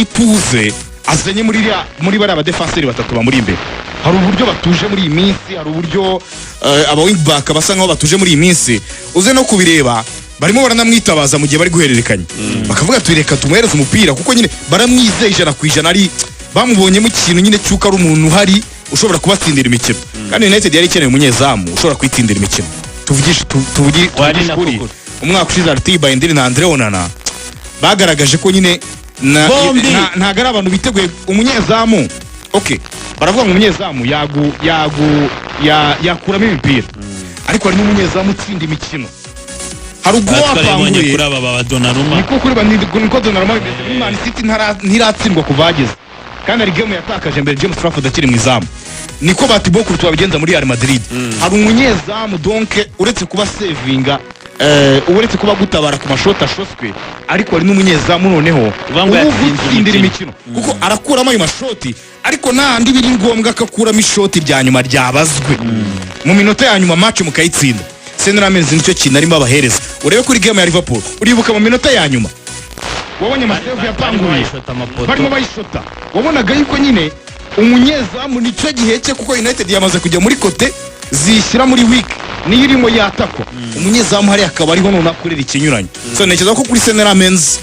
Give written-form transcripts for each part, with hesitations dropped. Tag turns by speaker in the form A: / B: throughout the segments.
A: ituze azanye muri bariya badefanseri batatu bamuri imbere. Hari uburyo batuje muri iyi minsi, hari uburyo aba wingback basa nkaho batuje muri iyi minsi. Uze no kubireba, barimo baranamwitabaza mu gihe bari guhererekanya, bakavuga ati: "Reka tumuhereze umupira," kuko nyine baramwizeye 100%, ari bamubonyemo ikintu nyine cy'uko ari umuntu uhari ushobora kubatsindira imikino. Kandi United yari ikeneye umunyezamu ushobora kuyitsindira imikino. Tuvugishe
B: Wari
A: tuvugishe
B: na
A: ukuri,
B: koko.
A: Umwaka ushize Altay Bayindir na Andre Onana bagaragaje ko nyine
B: Bombi.
A: ntago ari abantu biteguye umunyezamu. Okay, baravuga ngo umunyezamu yagu yagu ya, yakuramo imipira, ariko hari n'umunyezamu utsinda imikino. Hari ubwo
B: Twarabibonye
A: wapanguye
B: kuri aba ba Donnarumma.
A: Niko kuri niko Donnarumma bimeze muri Man City, ntiratsindwa kuva hageze, kandi hari game yatakaje mbere James Trafford akiri mu izamu. Niko ba Thibaut Courtois babigenza muri Real Madrid. Hari umunyezamu, donc uretse kuba savinga, uretse kuba gutabara ku mashoti ashoswe, ariko hari n'umunyezamu noneho
B: Uvuga ngo
A: uba
B: yatsinze
A: ugutsindira
B: umukino.
A: imikino, kuko arakuramo ayo mashoti, ariko n'ahandi biri ngombwa ko akuramo ishoti rya nyuma ryabazwe mu minota ya nyuma, match mukayitsinda. Senne Lammens nicyo kintu arimo abahereza. Urebe kuri game ya Liverpool, uribuka mu minota ya nyuma wabonye ama save yapanguye?
C: Bayishota amapoto.
A: Barimo bayishota, wabonaga yuko nyine umunyezamu nicyo gihe cye, kuko United yamaze kujya muri côté zishyira muri weak, niyo irimo yatakwa, umunyezamu hariya akaba ariho noneho akorera ikinyuranyo. So ntekereza ko kuri Senne Lammens,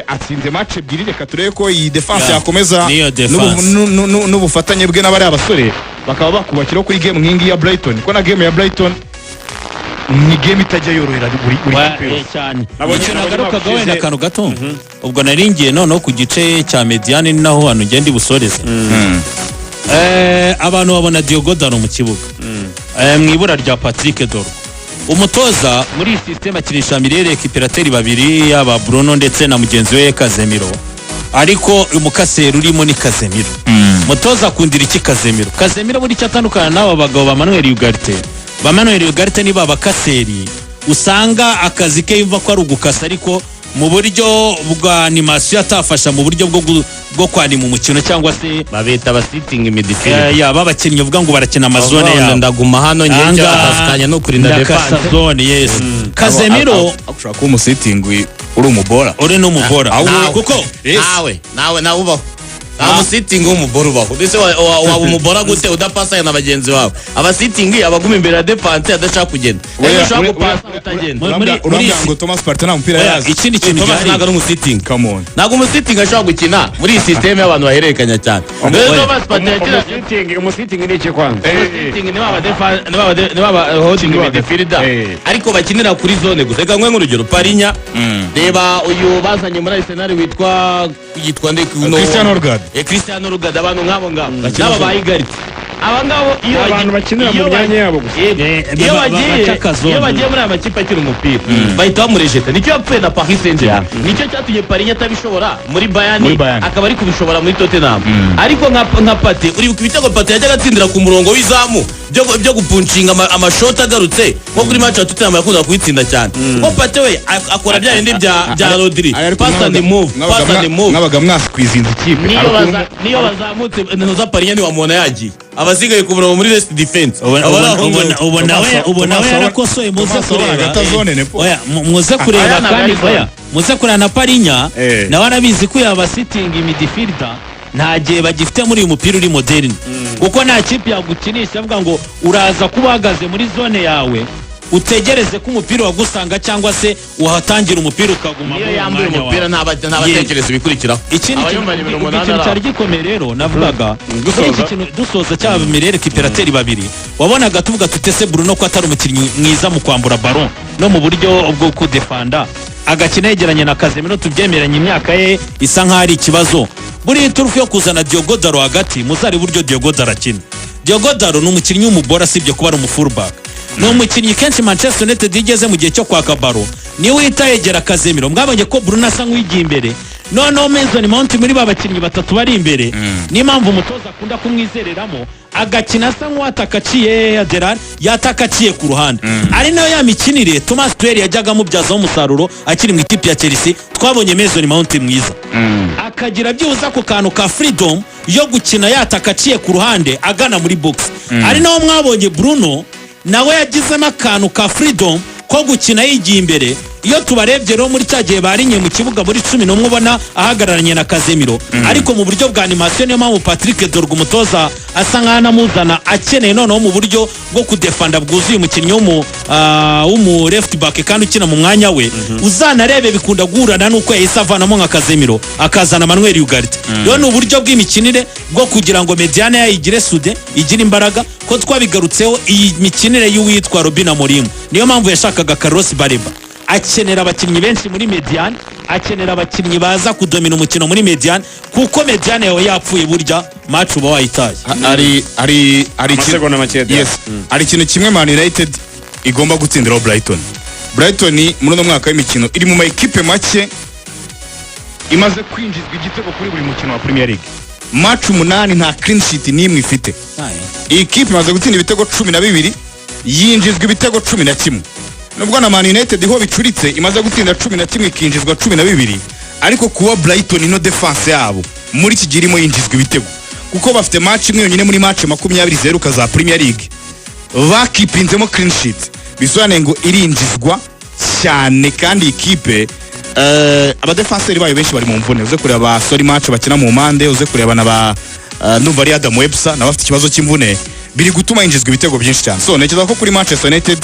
A: atsinze match ebyiri. Reka turebe ko iyi defense yakomeza
B: niyo defense.
A: n'ubufatanye bwe n'abariya basore, bakaba bakubakiraho kuri game nk'iyi ngiyi ya Brighton, kuko na game ya Brighton ni game itajya yorohera buri kipe yose.
B: Cyane.
D: Nabonye
B: Icyo nagarukaga
D: umwaka
B: wenda
D: ushize-
B: akantu gato, ubwo nari ngiye noneho ku gice cya médiane, ni naho hantu ugenda ibusoreze. Abantu babona Diogo Dalot mu kibuga mu ibura rya Patrick Dorgu. Umutoza muri iyi système akinisha milieu récupérateur babiri, yaba Bruno ndetse na mugenzi we Casemiro, ariko umukaseri urimo ni Casemiro. Umutoza akundira iki Casemiro? Casemiro buri icyo atandukana n'aba bagabo ba Manuel Ugarte. Ba Manuel Ugarte ni ba bakaseri usanga akazi ke yumva ko ari ugukasa, ariko mu buryo bwa animation atafasha mu buryo bwo kwanima umukino cyangwa se
C: Babita aba sitting midfield.
B: Yaba abakinnyi uvuga ngo barakina ama zone yabo.
C: Ndaguma hano ngewe,
B: Ahangaha
C: akazi kanjye ni ukurinda
B: ndakasa
C: defense.
B: zone, yes. Casemiro
A: Ushobora kuba umu sitting uri umubora.
B: Uri n'umubora.
C: Nawe.
B: Kuko
A: Yes.
C: Nawe ubaho, nta mu sitting w'umubora ubaho. Mbese waba umubora gute udapasanya na bagenzi bawe? Aba sitting abaguma imbere ya defense adashaka kugenda. Rero ushobora gupasa utagenda.
A: Urambwira ngo Thomas Partey nta mupira
B: Oya,
A: yazi?
B: Ikindi kintu
C: Thomas
B: gihari
C: ntabwo ari umu sitting.
A: Come on.
C: Ntabwo umu sitting ashobora gukina muri iyi système y'abantu bahererekanya cyane. Rero Thomas Partey yakina
D: Umu sitting ni iki kwanza?
C: Sitting ni baba defa- ni baba holding midfielder, ariko bakinira kuri zone gusa. Reka nkwe nk'urugero Palhinha. Reba uyu bazanye muri Arsenal witwa, yitwa nde?
A: Christian Norgaard.
C: Christian Norgaard, abantu nk'abo ngabo n'aba ba Ugarte, aba ngabo iyo
D: Ni abantu bakinira mu
C: iyo
D: myanya yabo gusa.
C: Yego. Iyo bagiye
B: baca akazone.
C: Iyo bagiye muri aya makipe akina umupira bahita bamurejeta. Nicyo yapfuye na Paris Saint-Germain, nicyo cyatumye Palhinha atabishobora muri Bayern,
A: Muri Bayern.
C: akaba ari kubishobora muri Tottenham. Ariko nka Partey, uribuka ibitego Partey yajyaga atsindira ku murongo w'izamu byo gupunshinga amashoti agarutse, nko kuri match ya Tottenham yakundaga kuyitsinda cyane, ko Partey we akora bya bindi bya Rodri, pass and move, pass and move.
A: Mwabaga mwasqueezinze ikipe.
C: Niyo bazamutse ntuza, Palhinha ntiwamubona yagiye, abasigaye ku murongo muri rest defense. Aba ari aho ngaho.
B: Ubu nawe
A: Thomas
B: yarakosoye, muze
A: Thomas
B: kureba.
A: agata zone nepo.
B: Oya, muze kureba.
C: Aya ntabwo
B: Kandi
C: ari zone.
B: oya, muze kureba na Palhinha. Nawe arabizi ko yaba sitting midfielder nta gihe bagifite muri uyu mupira uri moderne, kuko nta kipe yagukinisha avuga ngo uraza kuba uhagaze muri zone yawe utegereze ko umupira wagusanga, cyangwa se uhatangira umupira ukaguma
C: Niyo
B: muri uwo
C: yambaye
B: mwanya
C: umupira
B: wawe.
C: ntabatekereza ibikurikiraho.
B: Ikindi
C: Aba
B: kintu,
C: yumva nimero
B: ubwo
C: 8
B: ikintu
C: ari
B: cyari
C: aho.
B: gikomeye rero navugaga
D: Dusoza.
B: muri iki kintu dusoza cyaba milieu récupérateur babiri, wabonaga tuvuga tutese Bruno ko atari umukinnyi mwiza mu kwambura ballon no mu buryo bwo kudefanda, agakina yegeranye na Casemiro, tubyemeranye, imyaka ye isa nkaho ari ikibazo. Buriya iturufu yo kuzana Diogo Dalot hagati, muzari buryo Diogo Dalot akina. Diogo Dalot ni umukinnyi w'umubora, asibye kuba ari umu fullback, ni umukinnyi kenshi Manchester United iyo igeze mu gihe cyo kwaka ballon niwe uhita yegera Casemiro. Mwabonye ko Bruno asa nk'uwigiye imbere, noneho Mason Mount muri ba bakinnyi batatu bari imbere, niyo mpamvu umutoza akunda kumwizereramo, agakina asa nk'uwataka aciye Aderari, yataka aciye ku ruhande, ari nayo ya mikinire Thomas Tuchel yajyaga amubyazaho umusaruro akiri mu ikipe ya Chelsea. Twabonye Mason Mount mwiza, akagira byibuze ako kantu ka freedom yo gukina yataka aciye ku ruhande agana muri box, ari naho mwabonye Bruno nawe yagizemo akantu ka freedom ko gukina yigiye imbere. Iyo tubarebye rero muri cya gihe barinye mu kibuga muri 11, ubona ahagararanye na Casemiro, ariko mu buryo bwa animation, niyo mpamvu Patrick Dorgu, umutoza, asa nkaho anamuzana akeneye noneho mu buryo bwo kudefanda bwuzuye umukinnyi w'umu left back kandi ukina mu mwanya we. Uzanarebe, bikunda guhurana n'uko yahise avanamo nka Casemiro, akazana Manuel Ugarte. Rero ni uburyo bw'imikinire bwo kugira ngo médiane yayigire solide, igire imbaraga, ko twabigarutseho. Iyi mikinire y'uwitwa Ruben Amorim, niyo mpamvu yashakaga Carlos Baleba. Akenera abakinnyi benshi muri médiane, akenera abakinnyi baza kudomina umukino muri médiane, kuko médiane yawe yapfuye, burya match uba wayitaye.
A: Hari
D: Amasegonda make.
A: Yes, hari ikintu kimwe Man United igomba gutsindiraho Brighton. Brighton muri uno mwaka w'imikino iri mu ma ekipe make imaze kwinjizwa igitego kuri buri mukino wa Premier League. Match 8, nta clean sheet n'imwe ifite. Iyi kipe imaze gutsinda ibitego 12, yinjizwa ibitego 11. Nubwo na Man United ho bicuritse, imaze gutsinda 11, ikinjizwa 12, ariko kuba Brighton ino defense yabo muri iki gihe irimo yinjizwa ibitego, kuko bafite match imwe yonyine muri match 20 ziheruka za Premier League bakipinzemo clean sheet, bisobanuye ngo irinjizwa cyane. Kandi iyi kipe, abadefanseri bayo benshi bari mu mvune. Uze kureba ba Solly March bakina mu mpande, uze kureba na ba ndumva ari Adam Webster nawe afite ikibazo cy'imvune, biri gutuma yinjizwa ibitego byinshi cyane. So ntekereza ko kuri Manchester United,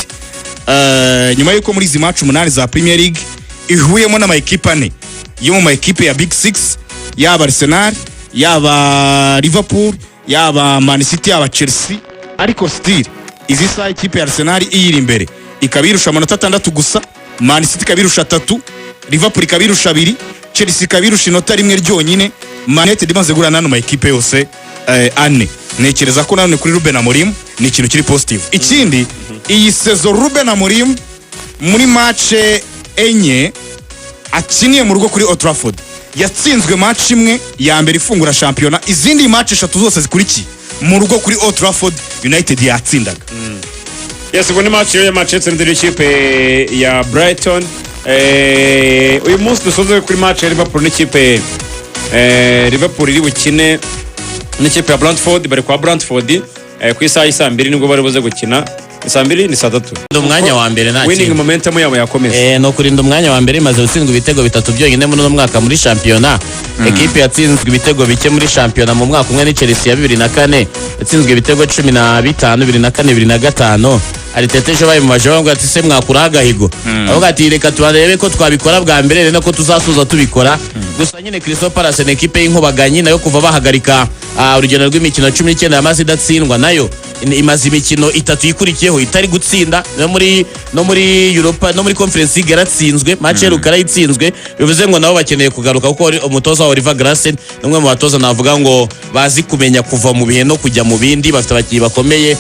A: nyuma y'uko muri izi match 8 za Premier League ihuyemo n'ama ekipe ane yo mu ma ekipe ya Big Six, yaba Arsenal, yaba Liverpool, yaba Man City, yaba Chelsea, ariko still izi saha ikipe ya Arsenal iyiri imbere, ikaba irusha amanota 6 gusa, Man City ikaba irusha 3, Liverpool ikaba irusha 2, Chelsea ikaba irusha inota 1 ryonyine. Man United imaze guhura n'ano ma ekipe yose ane, ntekereza ko nanone kuri Ruben Amorim ni ikintu kiri positive. Ikindi, iyi saison Ruben Amorim muri match 4 akiniye mu rugo kuri Old Trafford yatsinzwe match imwe ya mbere ifungura shampiyona, izindi match 3 zose zikurikiye mu rugo kuri Old Trafford United yatsindaga.
D: Yes, ubwo ni match ya Manchester United n'ikipe ya Brighton. Uyu munsi dusoze kuri match ya Liverpool n'ikipe, Liverpool iri bukine n'ikipe ya Brentford. Bari kwa Brentford, ku isaha y'i 2:00 nibwo bari buze gukina. Ni saa 2, ni saa 3.
C: Umwanya wa mbere nta
D: Winning
C: kindi.
D: momentum yabo yakomeza.
C: No kurinda umwanya wa mbere, imaze gutsindwa ibitego bitatu byonyine muri uno mwaka muri shampiyona. Ekipe yatsinzwe ibitego bike muri shampiyona mu mwaka umwe ni Chelsea ya 2004, yatsinzwe ibitego 15, 2004, 2005. Arteta ejo babimubaje, bavuga ati: "Se mwakuraho agahigo?" Avuga ati: "Reka turebe ko twabikora bwa mbere, rero ko tuzasoza tubikora." Gusa nyine Crystal Palace ni ekipe y'inkubaganyi nayo. Kuva bahagarika urugendo rw'imikino 19 yamaze idatsindwa, nayo imaze imikino itatu ikurikiyeho itari gutsinda. No muri Europa, no muri Conference League yaratsinzwe, match iheruka yarayitsinzwe. Bivuze ngo nabo bakeneye kugaruka, kuko umutoza wa Oliver Glasner ni umwe mu batoza navuga ngo bazi kumenya kuva mu bihe no kujya mu bindi. Bafite abakinnyi bakomeye.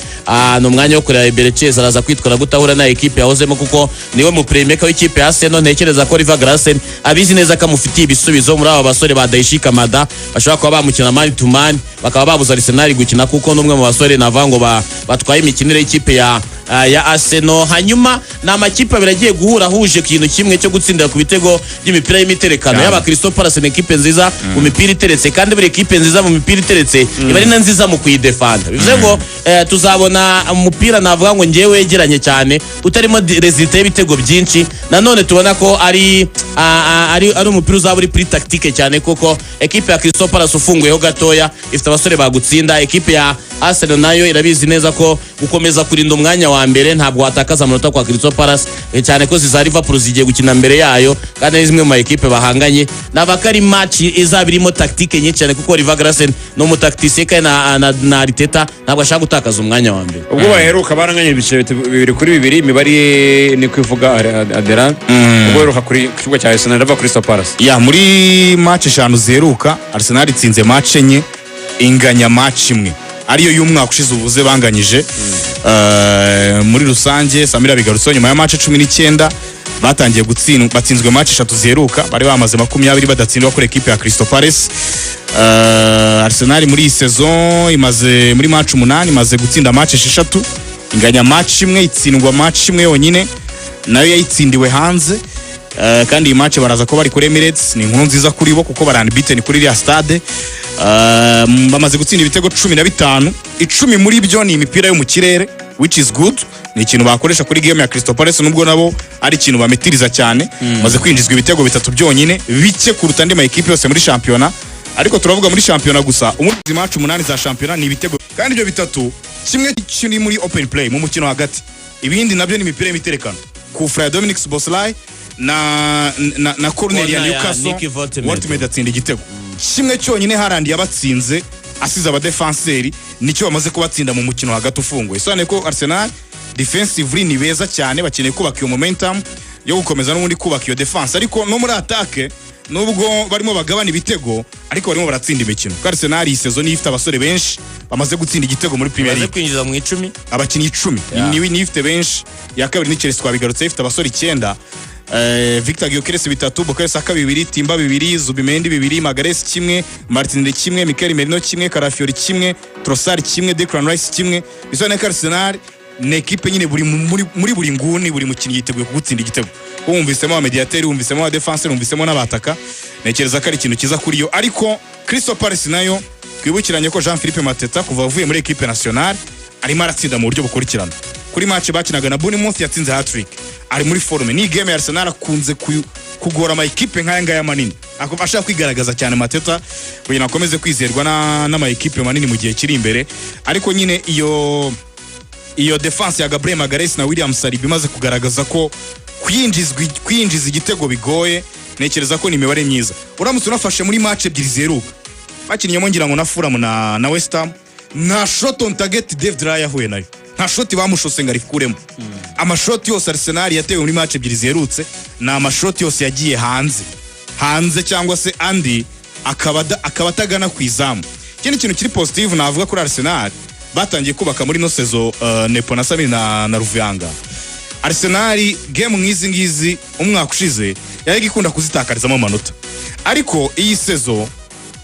C: Ni umwanya wo kureba Eberechi araza kwitwara gutahura na ekipe yahozemo, kuko niwe mu playmaker w'ikipe ya Arsenal. Ntekereza ko Oliver Glasner abizi neza ko amufitiye ibisubizo muri aba basore ba Daichi Kamada, bashobora kuba bamukina man to man, bakaba babuza Arsenal gukina, kuko n'umwe mu basore navuga ngo batwaye imikinire y'ikipe ya Arsenal. Hanyuma ni amakipe abiri agiye guhura ahuje ikintu kimwe cyo gutsindira ku bitego by'imipira y'imiterekano. Yaba Crystal Palace ni ekipe nziza mu mipira iteretse, kandi buri ekipe nziza mu mipira iteretse iba ari na nziza mu kuyidefanda. Bivuze ngo tuzabona umupira navuga ngo ngewe wegeranye cyane, utarimo résultat y'ibitego byinshi. Nanone tubona ko ari umupira uzaba uri kuri tactique cyane, kuko ekipe ya Crystal Palace ufunguyeho gatoya ifite abasore bagutsinda. Ekipe ya Arsenal nayo irabizi neza ko gukomeza kurinda umwanya wa mbere ntabwo watakaza amanota kwa Crystal Palace, cyane ko ziza Liverpool zigiye gukina mbere yayo, kandi ari zimwe mu ma ekipe bahanganye. Nava ko ari match izaba irimo tactique nyinshi cyane, kuko Oliver Glasner ni umutacticien, kandi na Arteta ntabwo ashaka gutakaza umwanya wa mbere.
D: Ubwo baheruka baranganye ibice 2-2, imibare ni kuivuga Adera. Ubwo baheruka kuri ku kibuga cya Arsenal bava Crystal Palace.
A: Ya, muri match 5 ziheruka Arsenal itsinze match 4, inganya match imwe ariyo y'umwaka ushize ubuze banganyije. Muri rusange Samira bigarutseho, nyuma ya match 19 batangiye gutsindwa, batsinzwe match 3 ziheruka. Bari bamaze 20 badatsindwa kuri ekipe ya Crystal Palace. Arsenal muri iyi saison imaze muri match 8 imaze gutsinda match 6, inganya match imwe, itsindwa match imwe yonyine, nayo yayitsindiwe hanze. Kandi iyi match baraza ko bari kuri Emirates, ni inkuru nziza kuri bo kuko bari unbeaten kuri iriya stade. Bamaze gutsinda ibitego 15, 10 muri byo ni imipira yo mu kirere. which is good. Ni ikintu bakoresha kuri game ya Crystal Palace, nubwo nabo ari ikintu bametiriza cyane. Maze kwinjizwa ibitego bitatu byonyine, bike kuruta andi ma ekipe yose muri shampiyona. Ariko turavuga muri shampiyona gusa. Umuzi match umunani za shampiyona ni ibitego, kandi ibyo bitatu kimwe kiri muri open play, mu mukino hagati, ibindi nabyo ni imipira y'imiterekano, kufra ya Dominic Szoboszlai na corner ya
C: Corner ya
A: Newcastle.
C: Nick Woltemade.
A: Woltemade atsinda igitego kimwe cyonyine. Haaland yabatsinze asize abadefanseri, nicyo bamaze kubatsinda mu mukino hagati ufunguye. Sobanuye ko Arsenal defensively ni beza cyane, bakeneye kubaka iyo momentum yo gukomeza n'ubundi kubaka iyo defense. Ariko no muri attaque, nubwo barimo bagabana ibitego, ariko barimo baratsinda imikino, kuko Arsenal iyi saison niyo ifite abasore benshi bamaze gutsinda igitego muri Premier
C: Maze
A: League.
C: kwinjiza mu 10.
A: Abakinnyi 10. Niyo ifite benshi. Iya kabiri ni Chelsea, twabigarutse, ifite abasore icyenda. Victor Gyökeres bitatu, Bukayo Saka bibiri, Timber bibiri, Zubimendi bibiri, Magalhaes kimwe, Martinelli kimwe, Mikel Merino kimwe, Calafiori kimwe, Trossard kimwe, Declan Rice kimwe. Bisobanuye ko Arsenal ni ekipe nyine buri muri buri nguni, buri mukinnyi yiteguye kugutsinda igitego. Wumvisemo aba mediateri, wumvisemo aba defenseur, wumvisemo n'abataka. Ntekereza ko ari ikintu cyiza kuri yo. Ariko Crystal Palace nayo, twibukiranye ko Jean Philippe Mateta kuva avuye muri equipe nationale arimo aratsinda mu buryo bukurikirana. Kuri match bakinaga na Bournemouth yatsinze hat-trick, ari muri forme. Ni game ya Arsenal akunze kugora ama ekipe nk'aya ngaya manini. Ashaka kwigaragaza cyane Mateta kugira ngo akomeze kwizerwa n'ama ekipe manini mu gihe kiri imbere. Ariko nyine iyo defense ya Gabriel Magalhaes na William Saliba imaze kugaragaza ko kwinjiza igitego bigoye. Ntekereza ko ni imibare myiza uramutse unafashe muri match ebyiri ziheruka bakinnyemo, ngira ngo na Fulham na West Ham, nta shot on target David Raya yahuye nayo, nta shoti bamushose ngo arikuremo. Amashoti yose Arsenal yatewe muri match ebyiri ziherutse ni amashoti yose yagiye hanze hanze, cyangwa se andi akaba atagana ku izamu. Ikindi kintu kiri positive navuga kuri Arsenal batangiye kubaka muri ino saison, Nepo na Samir na Ruvuyanga, Arsenal game nk'izi ngizi umwaka ushize yari ikunda kuzitakarizamo amanota. Ariko iyi saison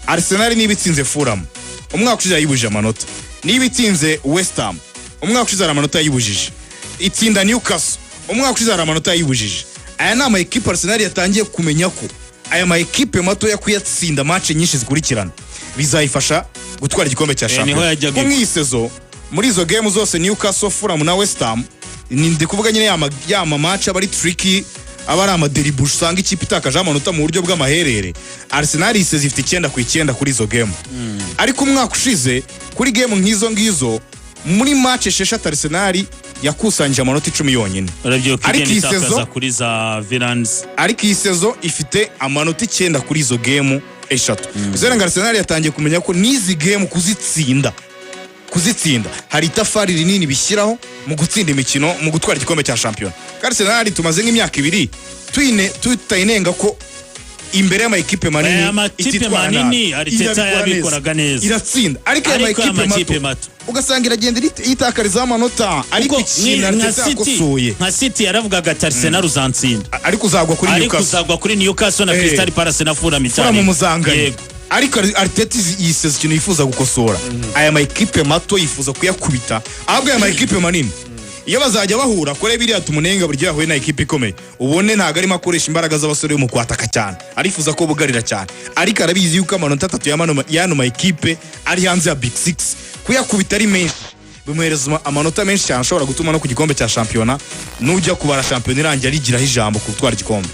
A: Arsenal niba itsinze Fulham, umwaka ushize yayibujije amanota, niba itsinze West Ham, umwaka ushize hari amanota yayibujije, itsinda Newcastle, umwaka ushize hari amanota yayibujije. Aya ni ama ekipe Arsenal yatangiye kumenya ko aya ma ekipe matoya kuyatsinda match nyinshi zikurikirana bizayifasha gutwara igikombe cya
B: Niho
A: shampiyona.
B: yajyaga
A: Kuko
B: igwa.
A: nk'iyi saison muri izo game zose, Newcastle, Fulham na West Ham, ni ndi kuvuga nyine yama match aba ari tricky, aba ari amaderibushe, usanga ikipe itakaje amanota mu buryo bw'amaherere. Arsenal iyi saison ifite 9 ku 9 kuri izo game. Ariko umwaka ushize kuri game nk'izo ngizo, muri match esheshatu, Arsenal yakusanyije amanota 10 yonyine.
B: Urabyibuka
A: Ariko
B: igenda
A: iyi
B: itakaza kuri za Villans.
A: Ariko iyi saison ifite amanota 9 kuri izo game eshatu. Bisobanura ngo Arsenal yatangiye kumenya ko n'izi game kuzitsinda hari itafari rinini bishyiraho mu gutsinda imikino, mu gutwara igikombe cya shampiyona. Kandi Arsenal tumaze nk'imyaka 2 tutayinenga ko imbere y'ama ekipe manini
B: Aya makipe
A: ititwara
B: manini,
A: nabi.
B: Arteta
A: Irabikora
B: yabikoraga neza.
A: Iratsinda, ariko aya
B: Ariko aya
A: makipe
B: makipe
A: mato
B: mato
A: ugasanga iragenda yitakarizaho amanota. Ariko
B: Kuko
A: ikintu
B: nka
A: Arteta
B: City,
A: yakosoye,
B: nka City yaravugaga ati Arsenal uzantsinda,
A: ariko uzagwa kuri
B: ariko
A: Newcastle,
B: uzagwa kuri Newcastle na Crystal Palace na Fulham
A: Fulham
B: icyarimwe.
A: muzanganye.
B: Yego.
A: Ariko Arteta yiseza ikintu yifuza gukosora: aya ma ekipe mato yifuza kuyakubita. Ahubwo aya ma ekipe manini iyo bazajya bahura kore biriya tumunenga buri gihe yahuye na ekipe ikomeye, ubone ntabwo arimo akoresha imbaraga z'abasore mu kwataka cyane, arifuza ko bugarira cyane. Ariko arabizi yuko amanota atatu y'ano ma ekipe ari hanze ya Big Six kuyakubita ari menshi bimuhereza amanota menshi cyane ashobora gutuma no ku gikombe cya shampiyona, nujya kubara shampiyona irangiye, arigiraho ijambo ku gutwara igikombe.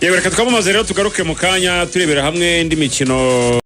D: Yewe, reka twamamaze rero, tugaruke mu kanya turebera hamwe indi mikino.